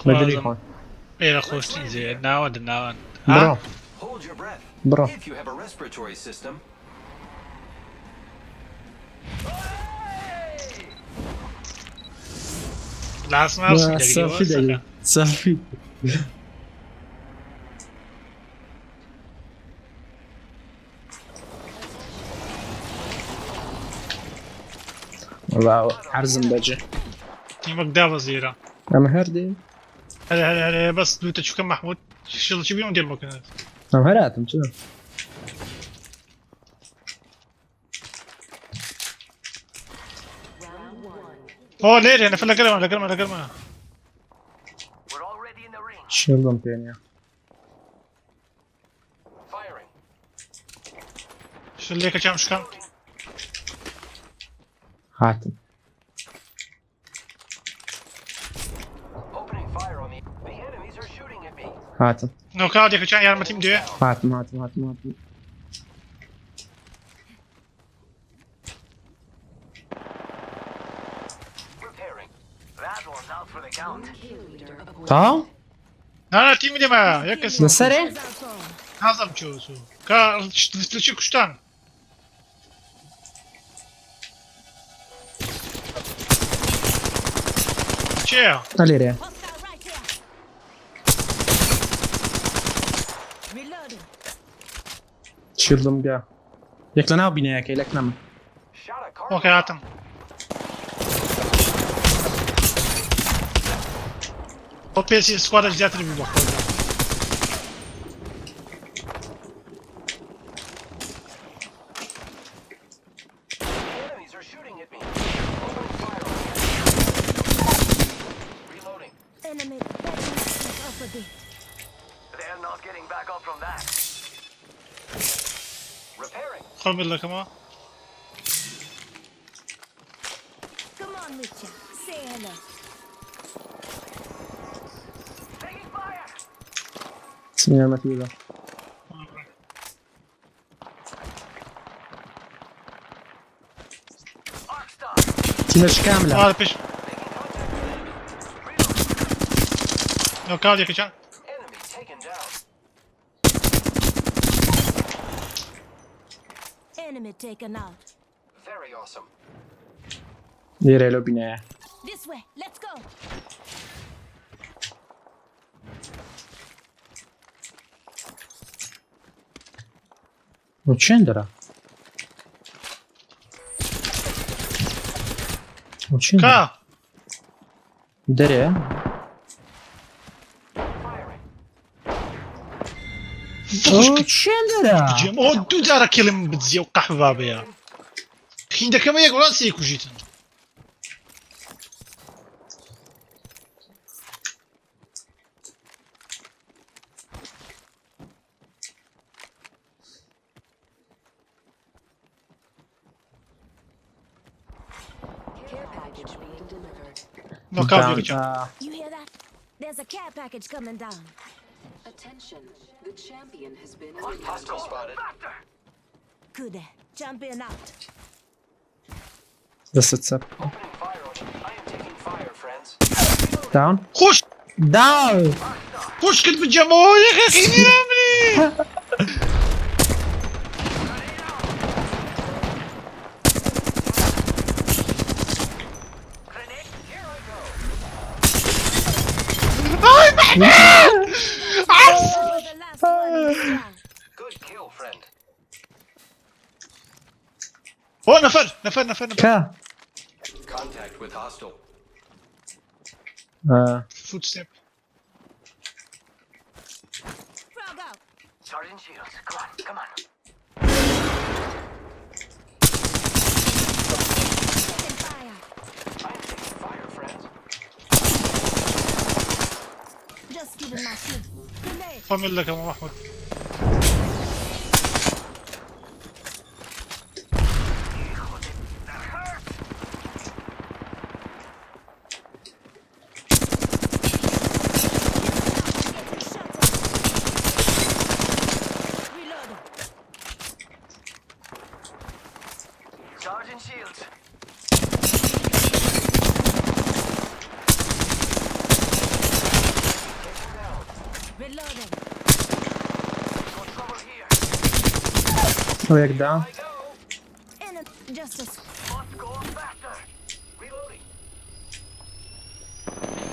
بەدلی خوازم خۆن. ئێرە خۆشترین جێیە ناوەندە ناوەند بڕۆ ها Hold your breath. بڕۆ. If you have a respiratory system. لە ئاسمان ڕسم دەگری سەلفی دەگری سەلفی. وەڵا عەرزم بەجێ. تیمەک دابەزیرە. ئەمە هەر دێ. هەرێ هەرێ هەرێ بەس دووتە چوکە مەحمود شڵچی بیم دێم بکەنێت. ئەم هەر هاتم چۆن؟ ئۆ لێرێ نەفەر لەگەرمە لەگەرمە لەگەرمە. We're already in the ring. شیڵدم پێ نییە. Firing. شلێکە چام شکان. هاتم. Opening fire on the. The enemies are shooting at me. هاتم. نۆکاوت یەکەچان یارمەتیم دوێ. هاتم هاتم هاتم هاتم. Repairing. That one's out for the count. تەواو؟ نا نا تیمی دێمە یەک کەس لەسەرێ؟ نازم چۆ چوو. کە لە چی کوشتان؟ چێە؟ ئەلێرەیە. Hostile right here. Reloading. شیڵدم گا. یەک لە ناو بینایەکەی لەک نەمە. Shot a car. ئۆکەی هاتم. بۆ پێسی سکوادە زیاتر بوو بەخۆدا. The enemies are shooting at me. Opening fire on the Reloading. Enemy better off a bit. They're not getting back up from that. Repairing. خۆم لەکەمەوە. Come on, Witcher. Say hello. Taking fire. سم یارمەتی بدە. Arc star. تیمەش کاملە. ئا پێش Making contact with enemy. Reloading. نۆکاوت یەکەچان. Enemy taken down. Enemy taken out. Very awesome. لێرە لەو بینایە. This way. Let's go. بۆ چێن دەرا؟ بۆ چێن کا دەرا؟ دەرێ؟ Firing. ئۆ چێن دەرا؟ جێم ئۆ دوو جارە کێڵم بدزیە و قەحبە بابەیە. خیندەکەمە یەک وڵات سێ کوژیتن. Care package being delivered. نۆکاوت Down. یەکەچان. ئا. You hear that? There's a care package coming down. Attention, the champion has been eliminated. Hostile spotted. Good. Champion out. دەستت چەپ. Opening fire on I am taking fire, friends. Down. خۆش Down. خۆشکت بجەمەوە یەکە خینی نامری. Grenade. Here I go. ئای مەحمود! عەرز! That was the last one in the squad. Good kill, friend. ئۆ نەفەر نەفەر نەفەر نەفەر. کا. Contact with hostile. ئا. Footstep. Frag out. Charging shields. Come on, come on. Taking fire. I am taking fire, friends. Just giving my shield. Grenade. خۆم لەکەمەوە مەحمود. That hurts. Getting shot at. Reloading. Charging shields. ئەو یەکدا. I go. Enemy. Just a Must go faster. Reloading.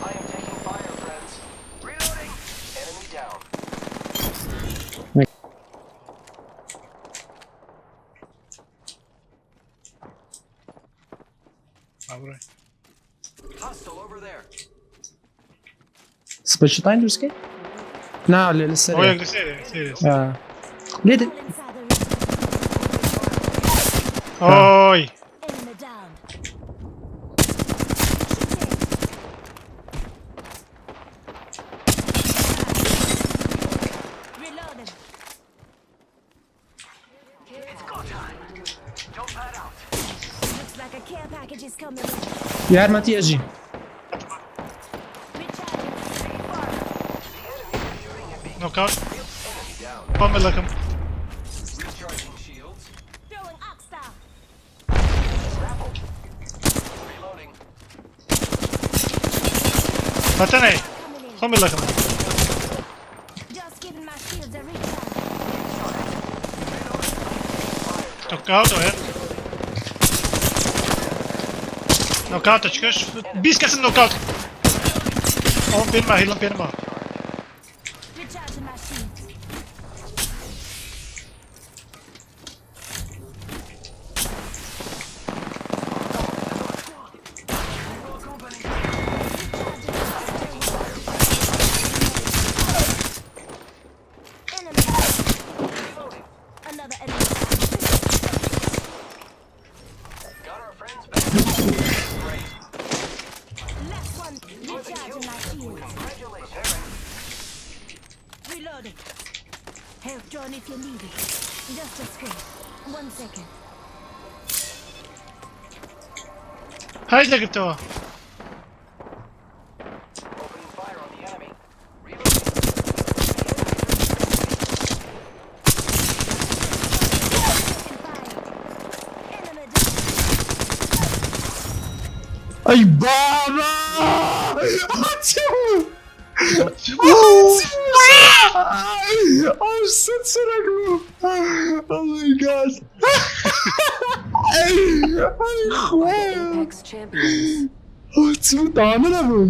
I am taking fire, friends. Reloading. Enemy down. ئابڕێ. Hostile over there. سپەچتان دروستکەی؟ نا لێ لەسەر ئەو یەک سێرێ سێرێ. لێ all inside the ring. ئۆی Enemy down. Shooting. Reloading. It's go time. Don't pad out. Looks like a care package is coming. یارمەتی ئەژی. Recharging. The enemy is shooting at me. نۆکاوت Enemy down. خۆم لەکەم. Recharging shields. Throwing Oxstar. Grapple. Reloading. بەتەنێ Coming in. خۆم لەکەم. Just giving my shields a recharge. نۆکاوت ئەوە نۆکاوتە چکەش 20 کەسم نۆکاوت. ئەوم پێنما هیڵم پێنما. Recharging my shields. Enemy. Another enemy. Got our friends back. Great. Last one. Recharging my shields. Congratulations. Reloading. Help John if you need it. Just a screen. 1 second. هاي دەگرتەوە. Opening fire on the enemy. Reloading. Taking fire. Enemy down. ئەی بابا هاتیو ئەو سەد سەرەک بوو. Oh my god. ئەی خوایە. Apex champions. ئەو چ دامە نەبوو.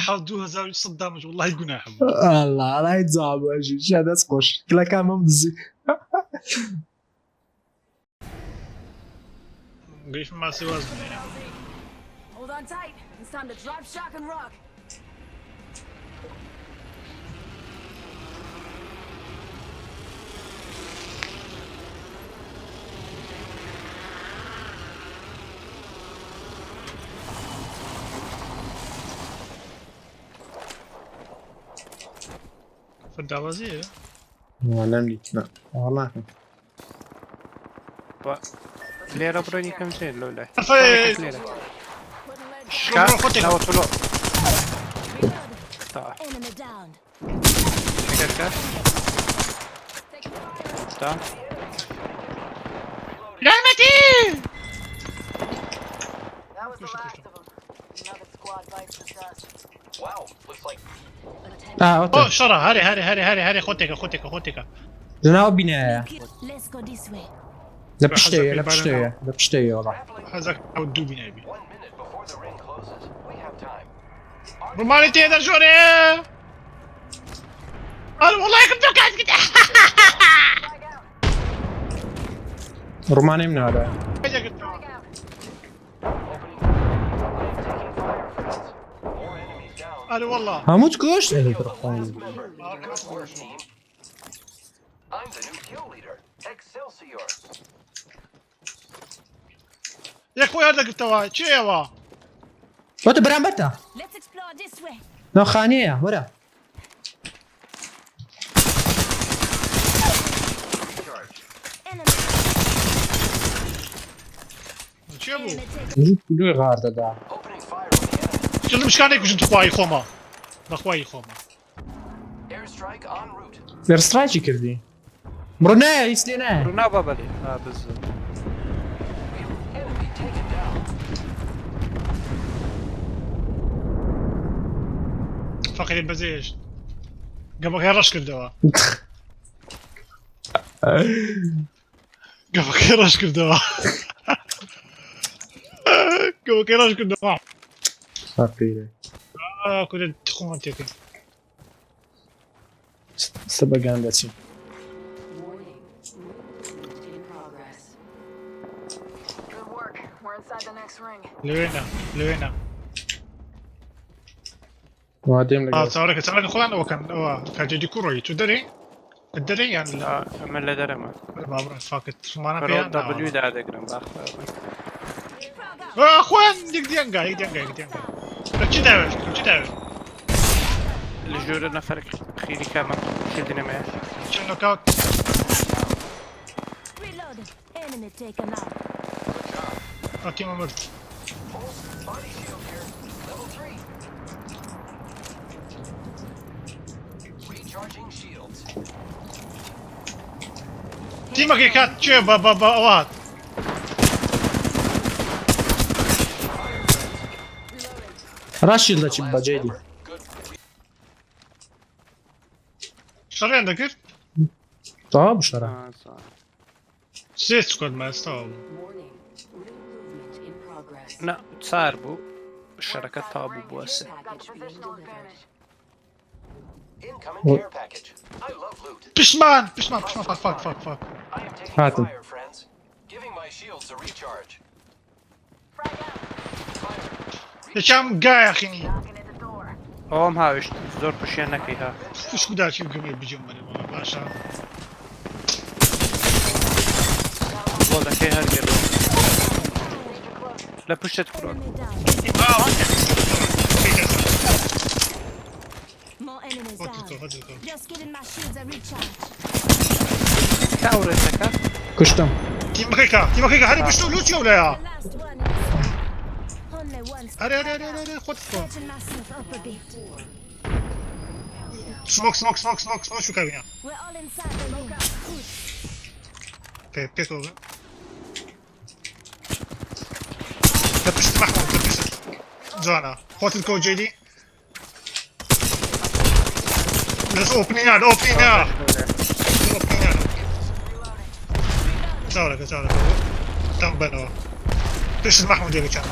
حاڵ 2100 دامج والله گوناح بوو. ئەڵا ئەڵای جواب ئەژی شا دەست خۆش کلەکانمم دزی. گەیشم ماسی واز بوو. Hold on tight. It's time to drop, shock, and rock. فداوازیە. وەڵام دیتنا وەڵا. لێرە بڕۆنی کەم زێن لەو لای. فەی لێرە. شکا خۆتێک. ناوە تولۆ. Reloading. تا Enemy down. شکەکە. تا یارمەتی. That was the last of them. Another squad bites the dust. Wow. Looks like ئا ئۆ ئەوتە شەڕە هەرێ هەرێ هەرێ هەرێ هەرێ خۆتێکە خۆتێکە خۆتێکە. لەناو بینایە. Let's go this way. لە پشتەوە لە پشتەوە لە پشتەوە وەڵا. grappling. حەزەک ئەو دوو بینای بی. 1 minute before the ring closes. We have time. ڕوومانی تێ دەژۆرێ. ئەر وەڵای کم نۆکات کرد. ڕوومانیم نادا. دەگرتەوە. Opening fire. I am taking fire, friends. More enemies down. ئەر وەڵا. هەمووت کوشت ئەی Kill the بڕخۆم. last member. Good work, team. I'm the new kill leader. Excelsior. یەک خۆی هەردەگرتەوە چێەوە. وەتە بەرامبەرتە. Let's explore this way. ناوخانەیە وەرە. Recharge. Enemy. چێ بوو؟ Enemy taken. دوی غار دەدا. Opening fire on the enemy. چڵم شکانێک کوژم توخوایی خۆمە. بەخوایی خۆمە. Airstrike en route. لێرستراکی کردی. بڕۆ نایە هیچ لێ نایە. ڕوو ناو بابەلێ. ئا بزن. Enemy taken down. فەقیرین بەجێهێشت. گەمەکەی ڕەش کردەوە. گەمەکەی ڕەش کردەوە. گەمەکەی ڕەش کردەوە. فەقیرە. کورە خۆمان تێکەین. سبەگان دەچین. Warning. Movement in progress. Good work. We're inside the next ring. لەوێ نا، لەوێ نا. وا دێم آه لەگەڵ. چاوەڕێکە، چاوەڕێکە خۆیان ئەوەکەن ئەوە کاجێدی کوڕۆی تو دەرێ؟ دەرێ یان لە من لە دەرەمە. بابڕێ فاکت سومانە بەرەو پێیان دەبلیو دادەگرم باخوا. آه خۆیان یەک دیانگا، یەک دیانگا، یەک دیانگا. لە چی داوێت؟ لە چی داوێت؟ لە ژوورە نەفەرێک خیری کامە کردنەمەیە. چەند نۆکاوت؟ Reloading. Enemy taken out. ئەتیمە مرد. Pulse body shield here. Level 3. Recharging shields. تیمەکەی کات چێ بە بە بە ئەوە هات. ڕاشی دەچی The بە last جێدی. member. Good. شەڕیان دەکرد؟ تەواو بوو شەڕە. سێ squad ما ئێستاوە بوو. Warning. Ring movement in progress. نا چار بوو شەڕەکە تا بوو بووە سێ. Got the Package being positional delivered. advantage. Incoming What? care package. I love loot. پشمان، پشمان، پشمان، fuck fuck fuck fuck. I am taking Hatem. fire, friends. Giving my shields a recharge. Frag out. Fire. یەکیان گایە خینی. Knocking at the door. ئەوم هاویشت زۆر پشیان نەکەی ها. خوشک و داچی و گەمەی بجێم بەرێ باشە. بۆ دەکەی هەرگێ Danger close. لە پشتت کوڕۆن. Enemy down. More enemies خۆت down. خۆت خۆت. Just giving my shields a recharge. کاوڕێتەکە کوشتم. تیمەکەی کا، تیمەکەی کا، هەرێ پشت و لوچی ئەولایە. The last one in the squad. Only one. هەرێ هەرێ هەرێ هەرێ خۆت خۆ. Patching myself up a bit. smoke smoke smoke smoke smoke شو کابینە. We're all inside the ring. Good. پێ پێکەوە بن. لە پشت مەحموود، لە پشت. جوانە. خۆتت کەوت جێدی. لەس ئۆپنینە، لە ئۆپنینە. لە ئۆپنینە. چاوەڕێکە، چاوەڕێکە. تەم بەنەوە. پشت مەحموود یەکێکیان.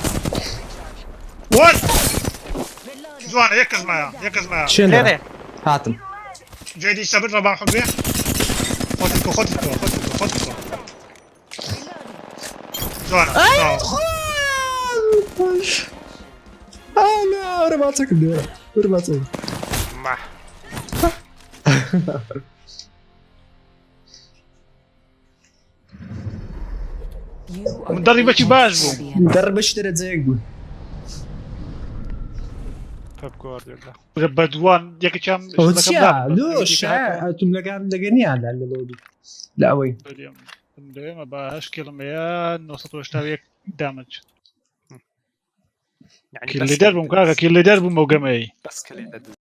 What? Reloading. جوانە، یەک کەس مایە، یەک کەس مایە. چێن لێرێ. هاتم. جێدی سەبر ڕەبان حوبێ. خۆتت کەوت، خۆتت کەوت، خۆتت کەوت، خۆتت کەوت. Reloading. جوانە. ئەی تەواو. خوا! ئا وەرە باچەکم دێ، وەرە. وەرە باچەکم. مح. You are the مدەڕیبەکی Apex باش بوو. champion. دەڕبەشی دەرەجەیەک بوو. پێپ گواردیۆلا. بە دووان یەکێکیان ئەوە شتەکەم چییە؟ دابڕا. لۆ یەکێکی شا هاتەوە. ئەتوم لەگان لەگە نییان لە لۆبی. لە ئەوەی. بەلێم. لەوێمە بە هەشت کیڵم هەیە، 981 damage. يعني kill بس leader بووم کاکە، kill leader بووم ئەو گەمەی. بەس کە لێ دەدز.